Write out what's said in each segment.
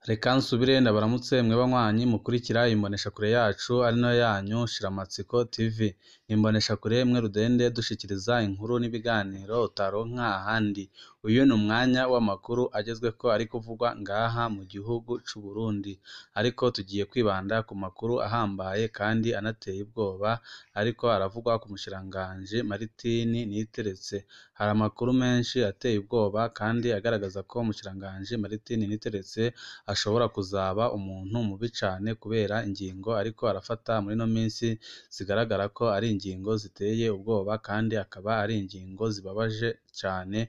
Reka nsubire ndabaramutse mwe banywanyi mukurikira imboneshakure yacu ari nayo yanyu Shiramatsiko TV. Ni imboneshakure imwe rudende dushikiriza inkuru n'ibiganiro utaronka ahandi. Uyu ni umwanya w'amakuru agezweko ari kuvugwa ngaha mu gihugu c'u Burundi. Ariko tugiye kwibanda ku makuru ahambaye kandi anateye ubwoba ariko aravugwa ku mushikiranganji Maritini Niteretse. Hari amakuru menshi ateye ubwoba kandi agaragaza ko umushikiranganji Maritini Niteretse ashobora kuzaba umuntu mubi cane kubera ingingo ariko arafata muri ino minsi zigaragara ko ari ingingo ziteye ubwoba kandi akaba ari ingingo zibabaje cane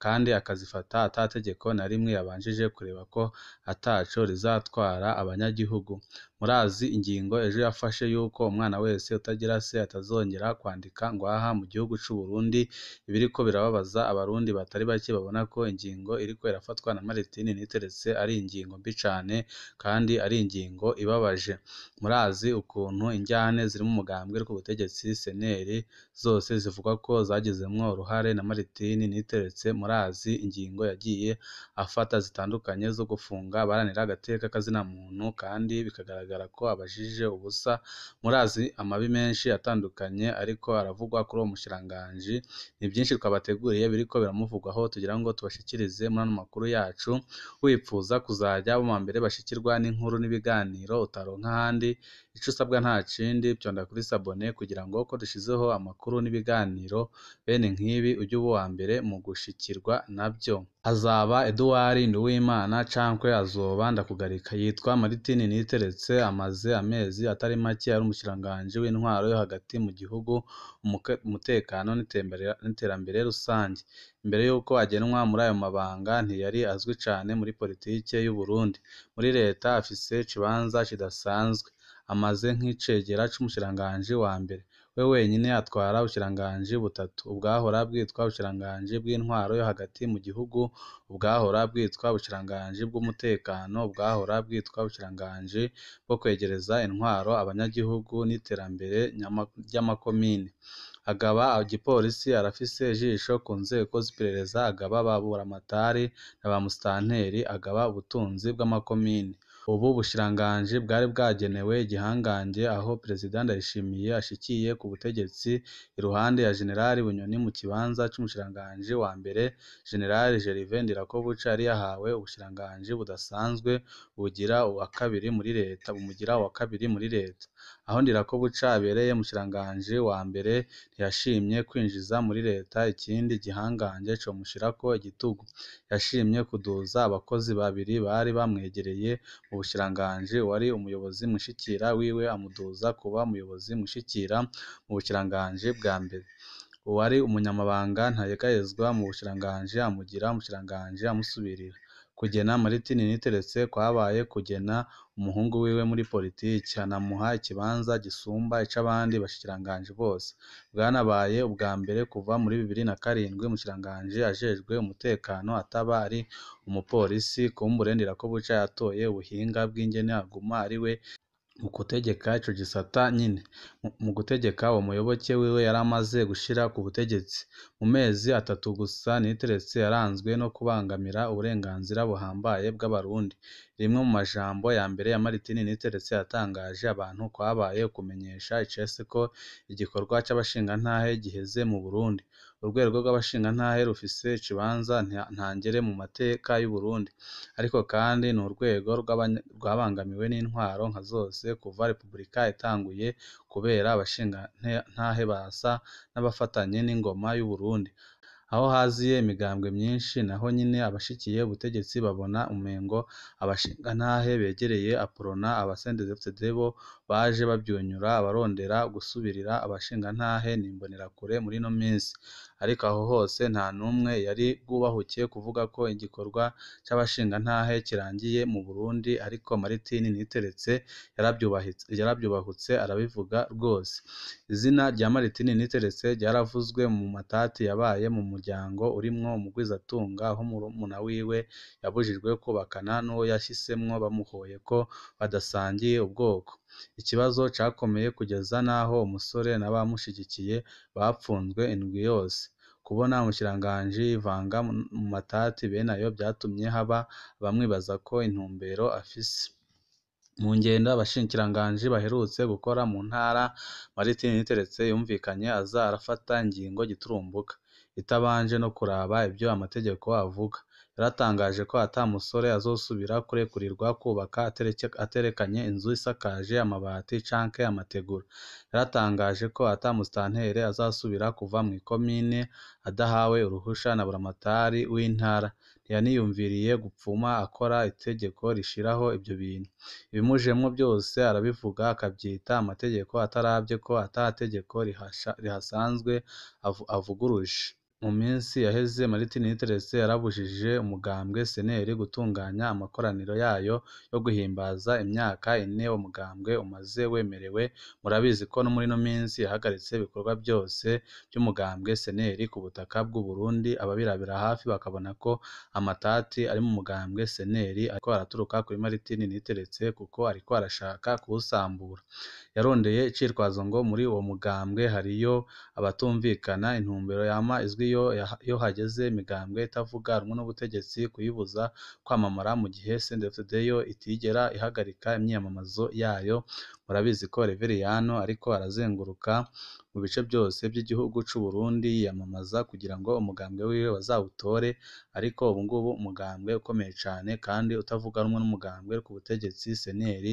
kandi akazifata ata tegeko na rimwe yabanjije kureba ko ataco rizatwara abanyagihugu. Murazi ingingo ejo yafashe yuko umwana wese utagira se atazongera kwandika ngwaha mu gihugu c'u Burundi, ibiriko birababaza abarundi batari bake babona ko ingingo iriko irafatwa na Maritini Niteretse ari ingingo mbi cane kandi ari ingingo ibabaje. Murazi ukuntu injyane ziri mu mugambwe ku butegetsi CNL zose zivugwa ko zagizemwo uruhare na Maritini Niteretse. Murazi ingingo yagiye afata zitandukanye zo gufunga abaharanira agateka k'azina muntu kandi bikagaragara ko abajije ubusa. Murazi amabi menshi atandukanye ariko aravugwa kuri uwo mushikiranganji. Ni byinshi twabateguriye biriko biramuvugwaho tugira ngo tubashikirize muri ano makuru yacu. Wipfuza kuzajya mu mbere bashikirwa n'inkuru n'ibiganiro utaronka ahandi, ico usabwa nta kindi vyonda kuri sabone kugira ngo ko dushizeho amakuru n'ibiganiro bene nk'ibi ujye uba uwa mbere mu gushikirwa navyo. Hazaba Edouard Nduwimana cankwe azoba Ndakugarika. Yitwa Maritini Niteretse, amaze amezi atari make ari umushikiranganji w'intwaro yo hagati mu gihugu, umutekano n'iterambere rusange. Imbere y'uko agenwa muri ayo mabanga ntiyari azwi cane muri politike y'u Burundi. Muri leta afise ikibanza kidasanzwe, amaze nk'icegera c'umushikiranganji wa mbere. We wenyene atwara ubushikiranganji butatu, ubwahora bwitwa ubushikiranganji bw'intwaro yo hagati mu gihugu, ubwahora bwitwa ubushikiranganji bw'umutekano, ubwahora bwitwa ubushikiranganji bwo kwegereza intwaro abanyagihugu n'iterambere ry'amakomine. Agaba igipolisi, arafise ijisho ku nzego z'iperereza, agaba ba buramatari na ba musitanteri, agaba ubutunzi bw'amakomine. Ubu bushikiranganji bwari bwagenewe igihangange aho Perezida Ndayishimiye ashikiye ku butegetsi iruhande ya General Bunyoni mu kibanza c'umushikiranganji wa mbere. General Gervais Ndirakobuca yari yahawe ubushikiranganji budasanzwe bugira uwa kabiri muri leta, bumugira uwa kabiri muri leta. Aho Ndirakobuca abereye umushikiranganji wa mbere ntiyashimye kwinjiza muri leta ikindi gihangange comushirako igitugu. Yashimye kuduza abakozi babiri bari bamwegereye mu bushikiranganji, uwari umuyobozi mushikira wiwe amuduza kuba umuyobozi mushikira mu bushikiranganji bwa mbere. Uwari umunyamabanga ntayegayezwa mu bushikiranganji amugira umushikiranganji amusubirira. Kugena Maritini Niteretse kwabaye kugena umuhungu wiwe muri politiki, anamuha ikibanza gisumba ic'abandi bashikiranganji bose. Bwanabaye ubwa mbere kuva muri 2007 umushikiranganji ajejwe umutekano ataba ari umupolisi. Kumbure Ndirakobuca yatoye ubuhinga bw'ingene aguma ariwe mu gutegeka ico gisata nyene. Mu gutegeka uwo muyoboke wiwe yari amaze gushira ku butegetsi. Mu mezi atatu gusa Niteretse yaranzwe no kubangamira uburenganzira buhambaye bw'abarundi. Rimwe mu majambo ya mbere ya Maritini Niteretse yatangaje abantu kwabaye ukumenyesha icese ko igikorwa c'abashingantahe giheze mu Burundi. Urwego rw'abashingantahe rufise ikibanza ntangere mu mateka y'u Burundi. Ariko kandi ni urwego rwabangamiwe n'intwaro nka zose kuva Repubulika itanguye, kubera abashingantahe basa n'abafatanye n'ingoma y'u Burundi. Aho haziye imigambwe myinshi naho nyene abashikiye ubutegetsi babona umengo abashingantahe begereye Aprona, aba CNDD-FDD bo baje bavyunyura abarondera gusubirira abashingantahe n'imbonerakure muri ino minsi. Ariko aho hose nta numwe yari bwubahuke kuvuga ko igikorwa c'abashingantahe kirangiye mu Burundi, ariko Maritini Niteretse yaravyubahutse arabivuga rwose. Izina rya Maritini Niteretse ryaravuzwe mu matati yabaye mu muryango urimwo umugwizatunga, aho murumuna wiwe yabujijwe kubakana n'uwo yashisemwo bamuhoye ko badasangiye ubwoko. Ikibazo cakomeye kugeza n'aho umusore n'abamushigikiye bapfunzwe indwi yose. Kubona umushikiranganji yivanga mu matati bene ayo vyatumye haba abamwibazako intumbero afise. Mu ngendo abashikiranganji baherutse gukora mu ntara, Martin Niteretse yumvikanye aza arafata ingingo giturumbuka, itabanje no kuraba ivyo amategeko avuga. Yaratangaje ko ata musore azosubira kurekurirwa kwubaka aterekanye inzu isakaje amabati canke amategura. Yaratangaje ko ata musitanteri azosubira kuva mw'ikomine adahawe uruhusha na buramatari w'intara. Ntiyaniyumviriye gupfuma akora itegeko rishiraho ivyo bintu. Ibimujemwo vyose arabivuga akavyita amategeko ataravye ko ata tegeko rihasanzwe avuguruje. Mu minsi yaheze Martin Niteretse yarabujije umugambwe CNL gutunganya amakoraniro yayo yo guhimbaza imyaka ine uwo mugambwe umaze wemerewe. Murabizi ko no muri ino minsi yahagaritse ibikorwa byose vy'umugambwe CNL ku butaka bw'u Burundi. Ababirabira hafi bakabona ko amatati ari mu mugambwe CNL ariko araturuka kuri Martin Niteretse kuko ariko arashaka kuwusambura. Yarondeye icitwazo ngo muri uwo mugambwe hariyo abatumvikana, intumbero yama izwi iyo hageze imigambwe itavuga rumwe n'ubutegetsi kuyibuza kwamamara, mu gihe CNDD-FDD yo itigera ihagarika imyiyamamazo yayo. Murabizi ko Reveriyano ariko arazenguruka mu bice byose by'igihugu c'u Burundi yiyamamaza kugira ngo umugambwe wiwe bazawutore, ariko ubu ngubu umugambwe ukomeye cane kandi utavuga rumwe n'umugambwe ku butegetsi CNL,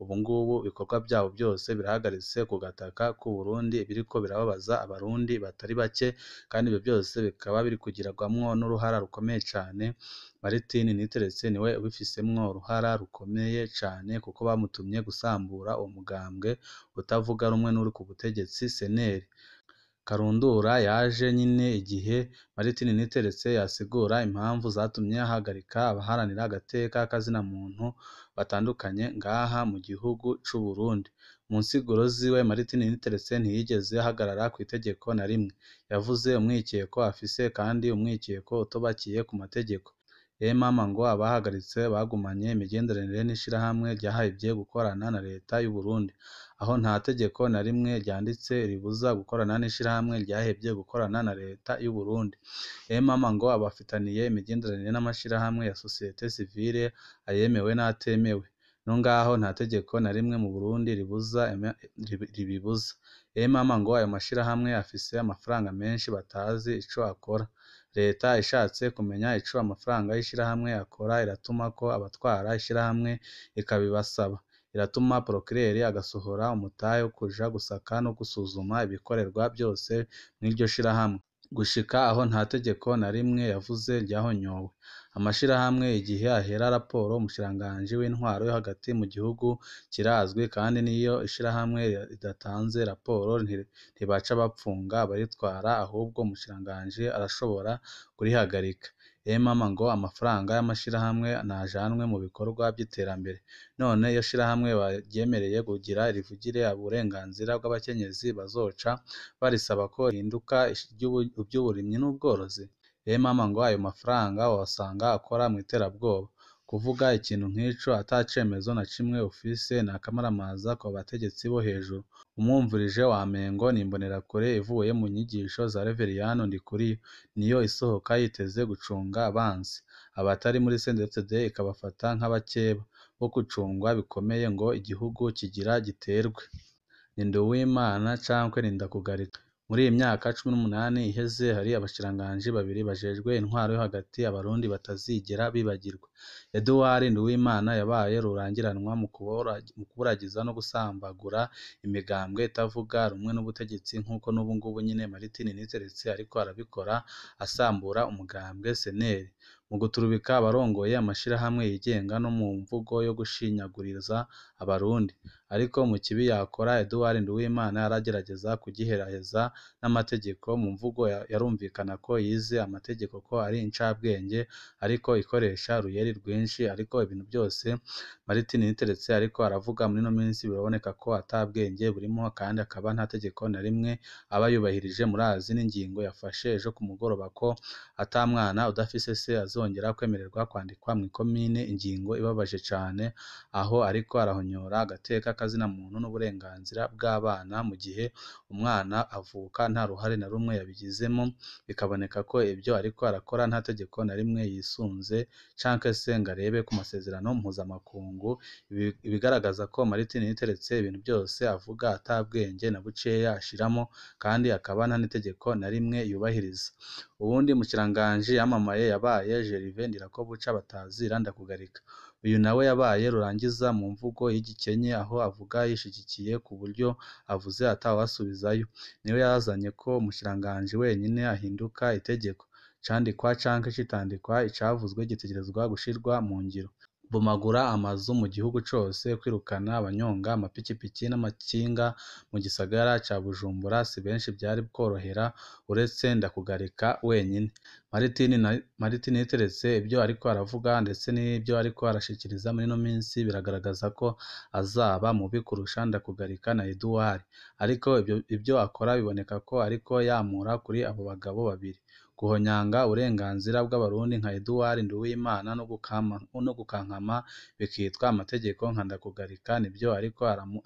ubu ngubu ibikorwa vyabo byose birahagaritse ku gataka k'u Burundi, biriko birababaza abarundi batari bake, kandi ivyo byose bikaba biri kugirwamwo n'uruhara rukomeye cane. Martin Niteretse niwe ubifisemwo uruhara rukomeye cane kuko bamutumye gusambura uwo mugambwe utavuga rumwe n'uri ku butegetsi CNL. Karundura yaje nyine igihe Martin Niteretse yasigura impamvu zatumye ahagarika abaharanira agateka k'azina muntu batandukanye ngaha mu gihugu c'u Burundi. Mu nsiguro ziwe Martin Niteretse ntiyigeze ahagarara kw'itegeko na rimwe. Yavuze umwikeko afise kandi umwikeko utubakiye ku mategeko. Mama ngo abahagaritse bagumanye imigenderanire n'ishirahamwe ryahevye gukorana na leta y'u Burundi, aho nta tegeko na rimwe ryanditse ribuza gukorana n'ishirahamwe ryahevye gukorana na leta y'u Burundi. Mama ngo abafitaniye imigenderanire n'amashirahamwe ya sosiyete sivile ayemewe n'atemewe. No ngaho nta tegeko na rimwe mu Burundi ribuza ribibuza. Mama ngo ayo mashirahamwe afise amafaranga menshi batazi ico akora. Leta ishatse kumenya ico amafaranga y'ishirahamwe akora iratumako abatwara ishirahamwe ikabibasaba. Iratuma procureur agasohora umutahe wo kuja gusaka no gusuzuma ibikorerwa byose mw'iryo shirahamwe. Gushika aho nta tegeko na rimwe yavuze ryahonyowe. Amashirahamwe igihe ahera raporo umushikiranganji w'intwaro yo hagati mu gihugu kirazwi, kandi n'iyo ishirahamwe ridatanze raporo ntibaca bapfunga abaritwara, ahubwo umushikiranganji arashobora kurihagarika. Mama ngo amafaranga y'amashirahamwe najanwe mu bikorwa vy'iterambere. None iyo shirahamwe baryemereye kugira rivugire uburenganzira bw'abakenyezi bazoca barisaba ko rihinduka ivy'uburimyi n'ubworozi? Mama ngo ayo mafaranga wosanga akora mw'iterabwoba. Kuvuga ikintu nk'ico ata cemezo na kimwe ufise ni akamaramaza ku bategetsi bo hejuru. Umwumvirije wamengo ni imbonerakure ivuye mu nyigisho za Reveriyano Ndikuriyo, niyo isohoka yiteze gucunga abansi. Abatari muri CNDD-FDD ikabafata nk'abakeba bo gucungwa bikomeye ngo igihugu kigira giterwe. Ni Nduwimana cankwe ni Ndakugarika. Muri iyi myaka 18 iheze hari abashikiranganji babiri bajejwe intwaro yo hagati abarundi batazigera bibagirwa. Edouard Nduwimana yabaye rurangiranwa mu kuburagiza no gusambagura imigambwe itavuga rumwe n'ubutegetsi nk'uko n'ubu ngubu nyine Martin Niteretse ariko arabikora asambura umugambwe CNL. Mu guturubika abarongoye amashirahamwe yigenga no mu mvugo yo gushinyaguriza abarundi. Ariko mu kibi yakora Edouard Nduwimana aragerageza kugiheraheza n'amategeko. Mu mvugo yarumvikana ko yize amategeko ko ari incabwenge, ariko ikoresha uruyeri rwinshi. Ariko ibintu byose Martin Niteretse ariko aravuga muri ino minsi biraboneka ko ata bwenge burimo, kandi akaba nta tegeko na rimwe aba yubahirije. Murazi n'ingingo yafashe ejo ku mugoroba ko ata mwana udafise se azongera kwemererwa kwandikwa mw'ikomine, ingingo ibabaje cane aho ariko arahonyora agateka kazina muntu n'uburenganzira bw'abana mu gihe umwana avuka nta ruhare na rumwe yabigizemo, bikaboneka ko ibyo ariko arakora nta tegeko na rimwe yisunze canke se ngo arebe ku masezerano mpuzamakungu, ibigaragaza ko Martin Niteretse ibintu byose avuga ata bwenge na bukeya ashiramo kandi akaba nta n'itegeko na rimwe yubahiriza. Uwundi mushikiranganji yamamaye yabaye Gervais Ndirakobuca batazira Ndakugarika. Uyu nawe yabaye rurangiza mu mvugo y'igikenye aho avuga yishigikiye ku buryo avuze atawasubizayo. Niwe yazanye ko umushikiranganji wenyine ahinduka itegeko, candikwa canke kitandikwa, icavuzwe gitegerezwa gushirwa mu ngiro. Bomagura amazu mu gihugu cose, kwirukana abanyonga amapikipiki n'amakinga mu gisagara ca Bujumbura si benshi vyari kworohera uretse Ndakugarika wenyine. Martin Niteretse ibyo ariko aravuga ndetse n'ibyo ariko arashikiriza muri ino minsi biragaragaza ko azaba mubi kurusha Ndakugarika na Edouard, ariko ibyo akora biboneka ko ariko yamura kuri abo bagabo babiri. Guhonyanga uburenganzira bw'abarundi nka Edouard Nduwimana no gukankama bikitwa amategeko nka Ndakugarika nibyo ariko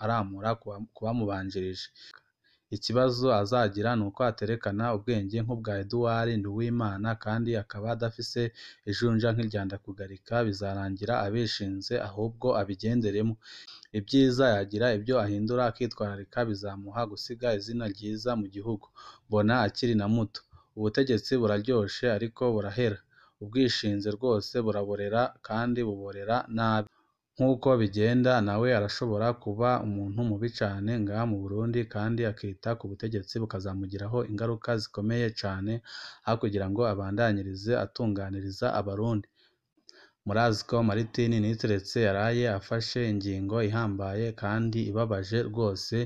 aramura kubamubanjirije. Ikibazo azagira nuko aterekana ubwenge nk'ubwa Edouard Nduwimana kandi akaba adafise ijunja nk'irya Ndakugarika, bizarangira abishinze ahubwo abigenderemo. Ibyiza yagira ibyo ahindura akitwararika bizamuha gusiga izina ryiza mu gihugu. Mbona akiri na muto. Ubutegetsi buraryoshe ariko burahera. Ubwishinze rwose buraborera kandi buborera nabi. Nk'uko bigenda nawe arashobora kuba umuntu mubi cane ngaha mu Burundi kandi akita ku butegetsi bukazamugiraho ingaruka zikomeye cane aho kugira ngo abandanyirize atunganiriza abarundi. Murazi ko Martin Niteretse yaraye afashe ingingo ihambaye kandi ibabaje rwose,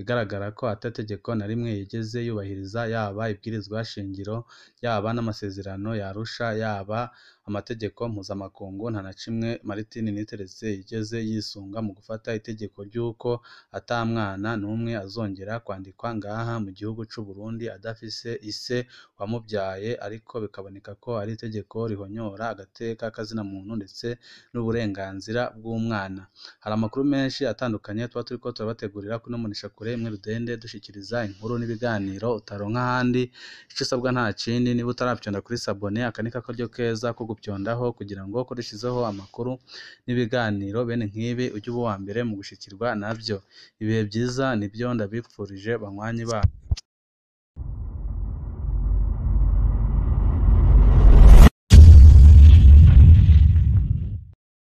igaragara ko ata tegeko na rimwe yigeze yubahiriza, yaba ibwirizwa shingiro, yaba n'amasezerano ya Arusha, yaba amategeko mpuzamakungu, nta na kimwe Martin Niteretse yigeze yisunga mu gufata itegeko ry'uko ata mwana n'umwe azongera kwandikwa ngaha mu gihugu c'u Burundi adafise ise wamubyaye, ariko bikaboneka ko ari itegeko rihonyora agateka kazina muntu ndetse n'uburenganzira bw'umwana. Hari amakuru menshi atandukanye tuba turiko turabategurira kuri ino mboneshakure imwe rudende dushikiriza inkuru n'ibiganiro utaronka ahandi. Ico usabwa nta kindi, niba utarapyonda kuri sabone, aka ni kakaryo keza ko gupyondaho kugira ngo ko dushizeho amakuru n'ibiganiro bene nk'ibi ujye uba uwa mbere mu gushikirwa navyo. Ibihe vyiza nivyo ndabipfurije banywanyi bacu.